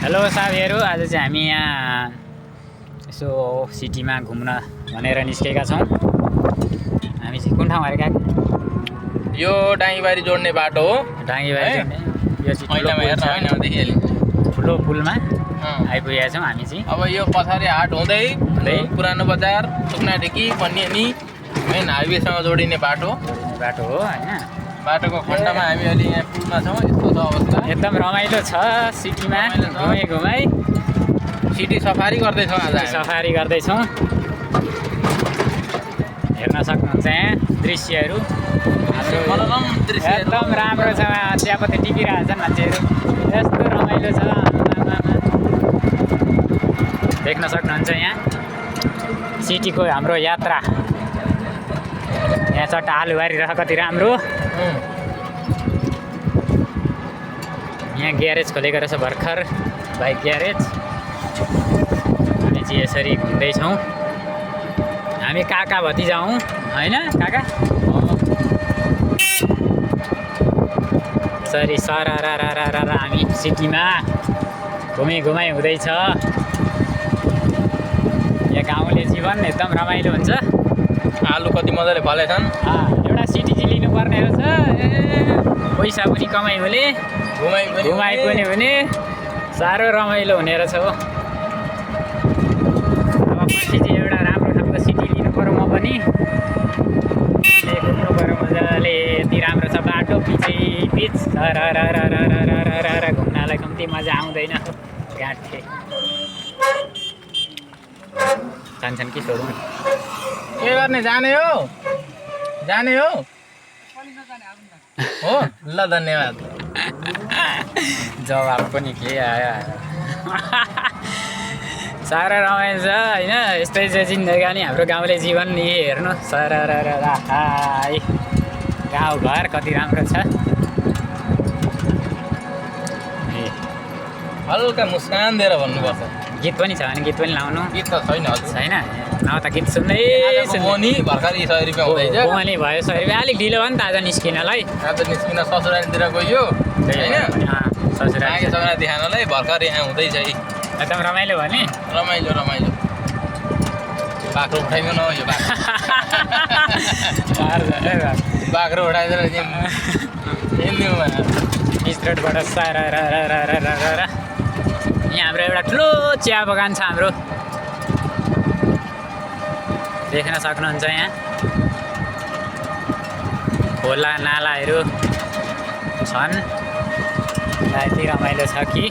Hello साथीहरू, आज चाहिँ हामी यहाँ यसो सिटीमा घुम्न भनेर निस्केका छौँ। हामी चाहिँ कुन ठाउँ आएका? यो डाँगीबारी जोड्ने बाटो हो। डाँगीबारी जोड्ने यो चाहिँ ठुलो पुलमा आइपुगेका छौँ हामी चाहिँ। अब यो पछाडि हाट हुँदै पुरानो बजार सुक्नाडेकी पन्नी मेन हाइवेसँग जोडिने बाटो हो होइन। बाटोको खण्डमा हामी अहिले यहाँ पुलमा छौँ। यस्तो छ अवस्था, एकदम रमाइलो छ सिटीमा घुमाइ सिटी सफारी गर्दैछौँ। आज सफारी गर्दैछौँ। हेर्न सक्नुहुन्छ यहाँ दृश्यहरू, मनोरम दृश्य एकदम राम्रो छ। चियापत्ती टिकिरहेको छन् मान्छेहरू, यस्तो रमाइलो छ। देख्न सक्नुहुन्छ यहाँ सिटीको हाम्रो यात्रा। यहाँ चट्टा आलुबारी रह कति राम्रो। यहाँ ग्यारेज खोलेको रहेछ भर्खर, बाइक ग्यारेज। हामी चाहिँ यसरी घुम्दैछौँ। हामी काका भतिजा हौँ होइन काका? यसरी सरररररर हामी सिटीमा घुमाइ हुँदैछ। यहाँ गाउँले जीवन एकदम रमाइलो हुन्छ। आलु कति मजाले फलेछन्। एउटा सिटी चाहिँ लिनुपर्ने रहेछ। पैसा पनि कमाइ हुने, घुमाइ पनि हुने, साह्रो रमाइलो हुने रहेछ हो। अब पछि चाहिँ एउटा राम्रो खालको सिटी लिनु पऱ्यो। म पनि घुम्नु पऱ्यो मजाले। यति राम्रो छ बाटो, पिच घुम्नलाई कम्ती मजा आउँदैन। गाँठे जान्छन् कि सोधौँ? के गर्ने? जाने हो हो। ल धन्यवाद। जवाब पनि के आयो। साह्रो रमाइलो छ होइन। यस्तै चाहिँ जिन्दगानी हाम्रो गाउँले जीवन नि हेर्नु। गाउँघर कति राम्रो छ। हल्का मुस्कान दिएर भन्नुपर्छ। गीत पनि छ भने गीत पनि लाउनु। गीत त छैन छैन नभए त गीत सुन्दै भर्खर 100 रुपियाँ हुँदैछ। बोनी भयो 100 रुपियाँ। अलिक ढिलो भयो नि त आज निस्किनलाई। आज निस्किन ससुरालीतिर गयो होइन, ससुराली सङ्क्रान्ति खानलाई भर्खर यहाँ हुँदैछ। एकदम रमाइलो भयो नि। रमाइलो बाख्रो उठाइदिनु न यो बाख्रो उठाइदिएर स्ट्रेटबाट यहाँ हाम्रो एउटा ठुलो चिया बगान छ हाम्रो, देख्न सक्नुहुन्छ। यहाँ खोला नालाहरू छन्। यति रमाइलो छ कि